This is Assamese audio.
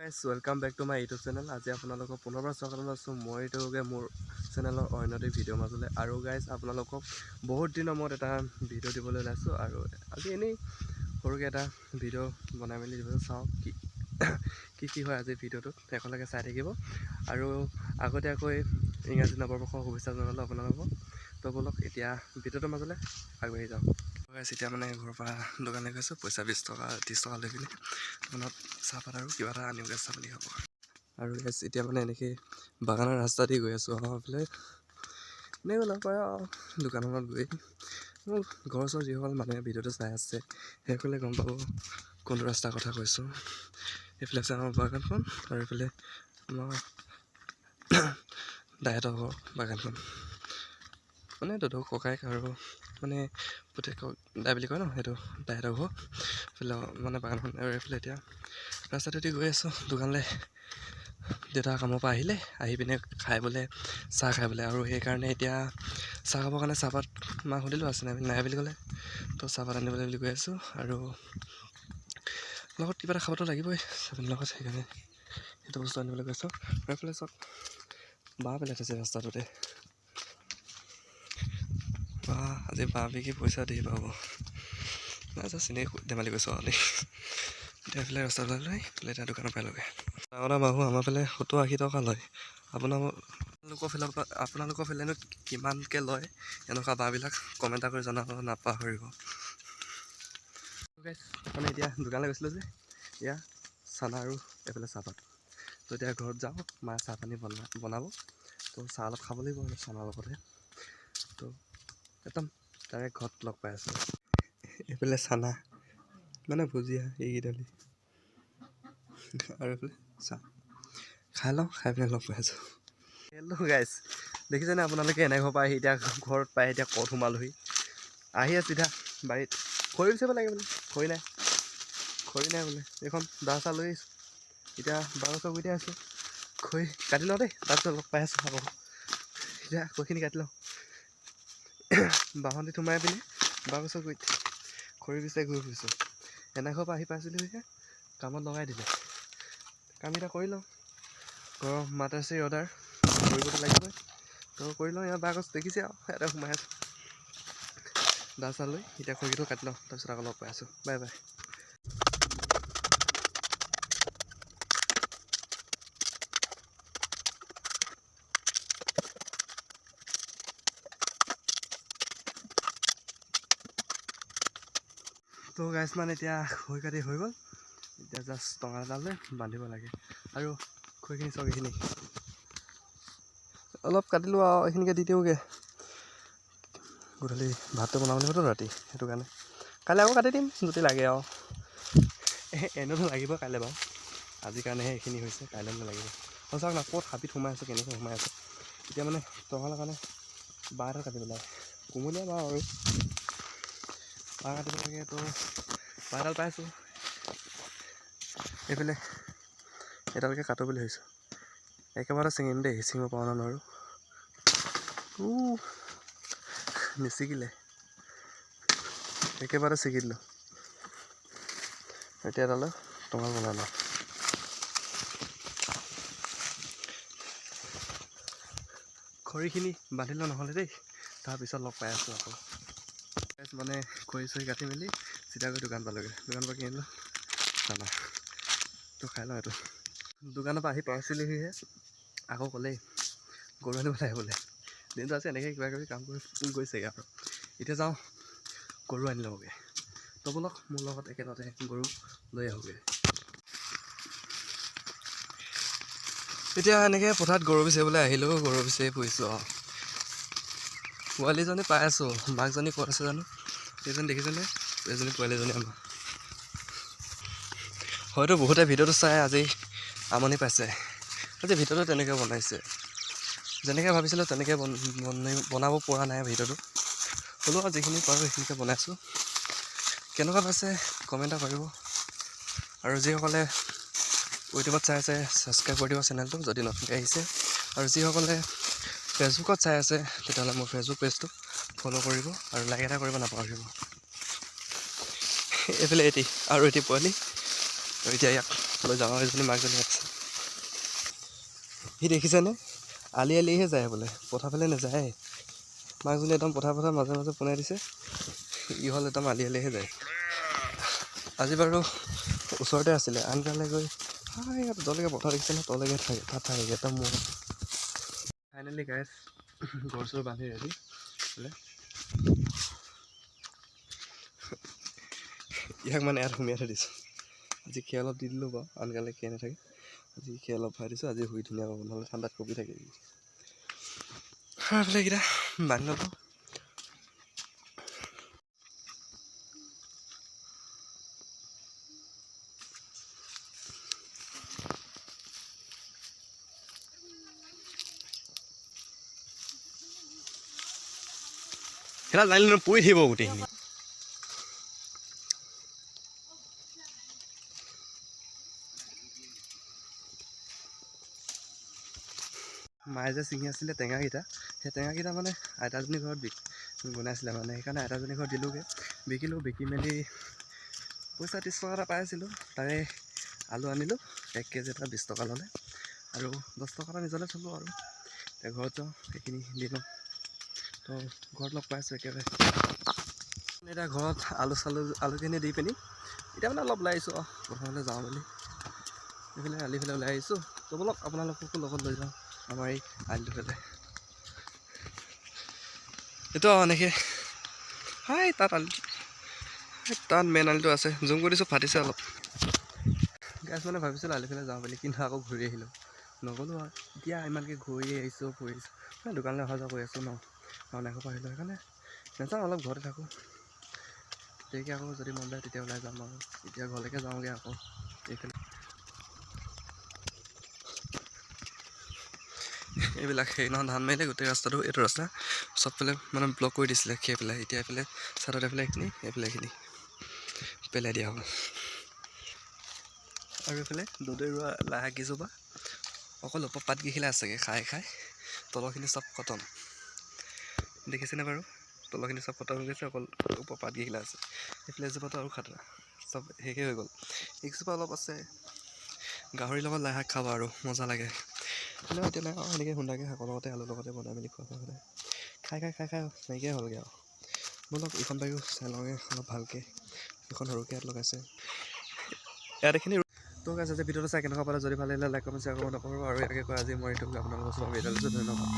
Guys, welcome back to my YouTube channel. আজি আপোনালোকক পুনৰবাৰ স্বাগতম জনাইছোঁ মই এইটোকে মোৰ চেনেলৰ অন্য এটি ভিডিঅ'ৰ মাজলৈ। আৰু গাইজ, আপোনালোকক বহুত দিনৰ মূৰত এটা ভিডিঅ' দিবলৈ ওলাইছোঁ আৰু আজি এনেই সৰুকৈ এটা ভিডিঅ' বনাই মেলি দিবলৈ চাওঁ কি কি কি হয় আজি ভিডিঅ'টোত, শেষলৈকে চাই থাকিব। আৰু আগতীয়াকৈ ইংৰাজী নৱবৰ্ষৰ শুভেচ্ছা জনালোঁ আপোনালোকক। তো ব'লক, এতিয়া ভিডিঅ'টোৰ মাজলৈ আগবাঢ়ি যাওঁ। গাইজ, এতিয়া মানে ঘৰৰ পৰা দোকানলৈ গৈছোঁ, পইচা 20 টকা 30 টকা লৈ পিনে দোকানত চাহপাত আৰু কিবা এটা আনিবগৈ, চাহ পানী খাব। আৰু গাইজ, এতিয়া মানে এনেকৈ বাগানৰ ৰাস্তা দি গৈ আছোঁ। আমাৰ ফালে এনেই গ'লে পাৰে আৰু দোকানখনত গৈ মোৰ ঘৰৰ ওচৰৰ যিসকল মানুহে ভিডিঅ'টো চাই আছে, সেইসকলে গম পাব কোনটো ৰাস্তাৰ কথা কৈছোঁ। এইফালে আছে আমাৰ বাগানখন আৰু এইফালে আমাৰ দায়েতৰ ঘৰ বাগানখন, মানে দদৌ ককায়েক আৰু মানে পুতেকক দাই বুলি কয় ন, সেইটো দায়েতৰ ঘৰ এইফালে মানে বাগানখন। আৰু এইফালে এতিয়া ৰাস্তাটোদি গৈ আছোঁ দোকানলৈ। দেউতা কামৰ পৰা আহিলে, আহি পিনে খাই বোলে চাহ খাই বোলে আৰু সেইকাৰণে এতিয়া চাহ খাবৰ কাৰণে চাহপাত মাক সুধিলোঁ আছে নাই, নাই বুলি ক'লে। তো চাহপাত আনিবলৈ বুলি গৈ আছোঁ আৰু লগত কিবা এটা খাবতো লাগিবই চাহপাতৰ লগত, সেইকাৰণে সেইটো বস্তু আনিবলৈ গৈছোঁ। আৰু এইফালে চাওক, বাঁহ পেলাই থৈছে ৰাস্তাটোতে। বাহ, আজি বাঁহ বিকি পইচা ধেৰ পাব। নাই, জাষ্ট এনেই ধেমালি কৰিছোঁ আৰু দেই। এতিয়া এইফালে ৰাস্তা ওলালোঁ, এইফালে এতিয়া দোকানৰ পাই লগে। ডাঙৰ ডাঙৰ বাহু আমাৰ ফালে 70-80 টকা লয়। আপোনালোকৰ ফালেনো কিমানকৈ লয় এনেকুৱা বাঁহবিলাক, কমেণ্ট এটা কৰি জনাব নাপাহৰিব। মানে এতিয়া দোকানলৈ গৈছিলোঁ যে, এয়া চানা আৰু এইফালে চাহপাত। তো এতিয়া ঘৰত যাওঁ, মায়ে চাহপানী বনাব, তো চাহ অলপ খাব লাগিব আৰু চানাৰ লগতে। তো একদম ডাইৰেক্ট ঘৰত লগ পাই আছোঁ। এইফালে চানা মানে ভুজিয়া এইকেইডালি আৰু এইফালে চাহ খাই লওঁ, খাই পিনে লগ পাই আছোঁ। হেল্ল' গাইজ, দেখিছেনে আপোনালোকে, এনে ঘৰৰ পৰা আহি এতিয়া ঘৰত পাই এতিয়া ক'ত সোমালোহি। আহি চিধা বাৰীত খৰি বিচাৰিব লাগে বোলে, খৰি নাই, খৰি নাই বোলে। এইখন দা চা লৈ আহিছোঁ, এতিয়া বাঁহ গছৰ গুৰিতে আছোঁ। খৰি কাটি লওঁ দেই, তাৰপিছত লগ পাই আছোঁ আকৌ। এতিয়া খৰিখিনি কাটি লওঁ। বাঁহনিত সোমাই পিনে বাঁহ গছৰ গুৰিত খৰি বিচাৰি ঘূৰি ফুৰিছোঁ। এনে ঘৰৰ পৰা আহি পাইছিলোহিহে, কামত লগাই দিলে। কামকেইটা কৰি লওঁ, ঘৰৰ মাতাশ্ৰীৰ অৰ্ডাৰ কৰিবতো লাগিবই, তো কৰি লওঁ। ইয়াৰ বাঁহ গছ দেখিছে আৰু ইয়াতে সোমাই আছোঁ দা চা লৈ। এতিয়া খৰিটো কাটি লওঁ, তাৰপিছত আকৌ লগ পাই আছোঁ। Bye bye. তো গাইজ, মানে এতিয়া খৰি কাটি হৈ গ'ল। এতিয়া জাষ্ট টঙাল এডাল লৈ বান্ধিব লাগে। আৰু খৰিখিনি চাওক, এইখিনি অলপ কাটিলোঁ আৰু এইখিনিকে দি দিওঁগৈ। গধূলি ভাতটো বনাব লাগিবতো ৰাতি, সেইটো কাৰণে কাইলৈ আকৌ কাটি দিম যদি লাগে আৰু। এনেওতো লাগিব কাইলৈ বাৰু, আজিৰ কাৰণেহে এইখিনি হৈছে, কাইলৈ নালাগিব। আৰু চাওক না, ক'ত হাবিত সোমাই আছোঁ, কেনেকৈ সোমাই আছোঁ। এতিয়া মানে টঙালৰ কাৰণে বাঁহ এডাল কাটিব লাগে, কুমলীয়া বাঁহ আৰু বাঁহ কাটিব লাগে। তো বাঁহ এডাল পাইছোঁ এইফালে, এডালকে কাটো বুলি ভাবিছোঁ। একেবাৰতে ছিঙিম দেই, ছিঙিব পাৰোঁ নে নোৱাৰোঁ। নিছিগিলে, একেবাৰে ছিগি দিলোঁ। এতিয়া এডালে টঙাল বনাই লওঁ। খৰিখিনি বান্ধি লওঁ নহ'লে দেই, তাৰপিছত লগ পাই আছোঁ আকৌ। মানে খৰি চৰি কাটি মেলি চিধা গৈ দোকান পালোগৈ। দোকানৰ পৰা কিনিলোঁ চানা, তো খাই লওঁ এইটো। দোকানৰ পৰা আহি পাইছিলোহিহে, আকৌ ক'লেই গৰু আনিব লাগে বোলে। দিনটো আছে এনেকৈ কিবা কিবি কাম কৰি গৈছেগৈ আৰু এতিয়া যাওঁ গৰু আনি লওঁগৈ। তো ব'লক, মোৰ লগত একেলগতে গৰু লৈ আহোঁগৈ। এতিয়া এনেকৈ পথাৰত গৰু বিচাৰিবলৈ আহিলোঁ, গৰু বিচাৰি ফুৰিছোঁ আৰু পোৱালীজনী পাই আছোঁ। মাকজনী ক'ত আছে জানো? এইজনী দেখিছেনে? এজনী পোৱালীজনী আমাৰ। হয়তো বহুতে ভিডিঅ'টো চাই আজি আমনি পাইছে। আজি ভিডিঅ'টো তেনেকৈ বনাইছে, যেনেকৈ ভাবিছিলোঁ তেনেকৈ বনাব পৰা নাই ভিডিঅ'টো। হ'লেও আৰু যিখিনি পাৰোঁ সেইখিনিকে বনাইছোঁ। কেনেকুৱা পাইছে কমেণ্ট এটা কৰিব। আৰু যিসকলে ইউটিউবত চাই আছে, ছাবস্ক্ৰাইব কৰি দিব চেনেলটো যদি নতুনকৈ আহিছে। আৰু যিসকলে ফেচবুকত চাই আছে, তেতিয়াহ'লে মোৰ ফেচবুক পেজটো ফ'ল' কৰিব আৰু লাইক এটা কৰিব নাপাহৰিব। এইফালে এটি আৰু এটি পোৱালি। আৰু এতিয়া ইয়াক লৈ যাওঁ। এজনী মাকজনী আছে, সি দেখিছেনে আলি আলিহে যায় বোলে, পথাৰ ফালে নাযায়। মাকজনী একদম পথাৰ পথাৰ মাজে মাজে পোনাই দিছে, ই হ'ল একদম আলি আলিহে যায়। আজি বাৰু ওচৰতে আছিলে, আনকালে গৈ ইয়াত য'লৈকে পথাৰ দেখিছে ন তলৈকে থাকে, তাত থাকে একদম। মোৰ ফাইনেলি গাইজ গৰু চৰু বান্ধি ৰেডি। ইয়াক মানে ইয়াত সুমিয়াই থৈ দিছোঁ। আজি খেৰ অলপ দি দিলোঁ বাৰু, আনকালে খেৰ নাথাকে। আজি খেৰ অলপ ভৰাই দিছোঁ, আজি শুই ধুনীয়া পাব, নহ'লে ঠাণ্ডাত কঁপি থাকে। এইফালে এইকেইটা বান্ধি ল'লোঁ। সেইডাল জানিলে পৰি থাকিব গোটেইখিনি। মায়ে যে ছিঙি আছিলে টেঙাকেইটা, সেই টেঙাকেইটা মানে আইতাজনীৰ ঘৰত বনাইছিলে মানে, সেইকাৰণে আইতাজনীৰ ঘৰত দিলোঁগৈ, বিকিলোঁ। বিকি মেলি পইচা 30 টকা এটা পাই আছিলোঁ, তাৰে আলু আনিলোঁ 1 কেজি এটা 20 টকা ল'লে, আৰু 10 টকা এটা নিজলৈ থ'লোঁ। আৰু এতিয়া ঘৰত যাওঁ, সেইখিনি দি লওঁ। তো ঘৰত লগ পাইছোঁ একেবাৰে। এতিয়া ঘৰত আলু চালু আলুখিনি দি পিনি এতিয়া মানে অলপ ওলাই আহিছোঁ আৰু পথাৰলৈ যাওঁ বুলি এইফালে আলিফালে ওলাই আহিছোঁ। তো ব'লক আপোনালোককো লগত লৈ যাওঁ আমাৰ এই আলিটো ফালে। এইটো এনেকৈ হাই তাত আলি, তাত মেইন আলিটো আছে, জুম কৰি দিছোঁ, ফাটিছে অলপ। গাছ মানে ভাবিছিলোঁ আলিফালে যাওঁ বুলি, কিন্তু আকৌ ঘূৰি আহিলোঁ, নগ'লোঁ আৰু। এতিয়া ইমানকৈ ঘূৰি আহিছোঁ, ফুৰি আহিছোঁ, মানে দোকানলৈ অহা যোৱা কৰি আছোঁ ন, ভাওনা ঘৰৰ পৰা আহিলোঁ, সেইকাৰণে নাযাওঁ, অলপ ঘৰতে থাকোঁ। দেৰিকৈ আকৌ যদি মন যায় তেতিয়া ওলাই যাম আৰু। এতিয়া ঘৰলৈকে যাওঁগৈ আকৌ। এইফালে এইবিলাক সেইদিনাখন ধান মাৰিলে গোটেই ৰাস্তাটো, এইটো ৰাস্তা চবফালে মানে ব্লক কৰি দিছিলে খেৰ পেলাই। এতিয়া এইফালে চাইডত এইফালে এইখিনি, এইফালে এইখিনি পেলাই দিয়া হ'ল। আৰু এইফালে দদৈ ৰোৱা লাই শাক কেইজোপা অকল ওপৰ পাতকেইখিলা আছেগৈ খাই খাই, তলৰখিনি চব খতম। দেখিছেনে বাৰু? তলৰখিনি চব খতম হৈ গৈছে, অকল ওপৰ পাতকেইখিলা আছে। এইফালে এজোপাটো আৰু খাতৰা, চব শেষেই হৈ গ'ল। এইজোপা অলপ আছে। গাহৰিৰ লগত লাই শাক খাব আৰু মজা লাগে। কিন্তু এতিয়া নাই আৰু, সেনেকৈ খুন্দাকৈ শাকৰ লগতে আলুৰ লগতে বনাই মেলি খোৱা হয়। খাই খাই খাই খাই নাইকিয়াই হ'লগৈ আৰু। ব'লক এইখন বাৰীও চাই লওঁগৈ অলপ ভালকৈ। এইখন সৰুকৈ ইয়াত লগাইছে, ইয়াত এইখিনি। তো গাইছ, আজি ভিডিঅ'টো চাই কেনেকুৱা পালে? যদি ভাল লাগিলে লাইক, কমেণ্ট, শ্বেয়াৰ কৰিব নকৰিব। আৰু ইয়াকে কৈ আজি মই এইটো আপোনালোকৰ ওচৰত বিদায় লৈছোঁ। ধন্যবাদ।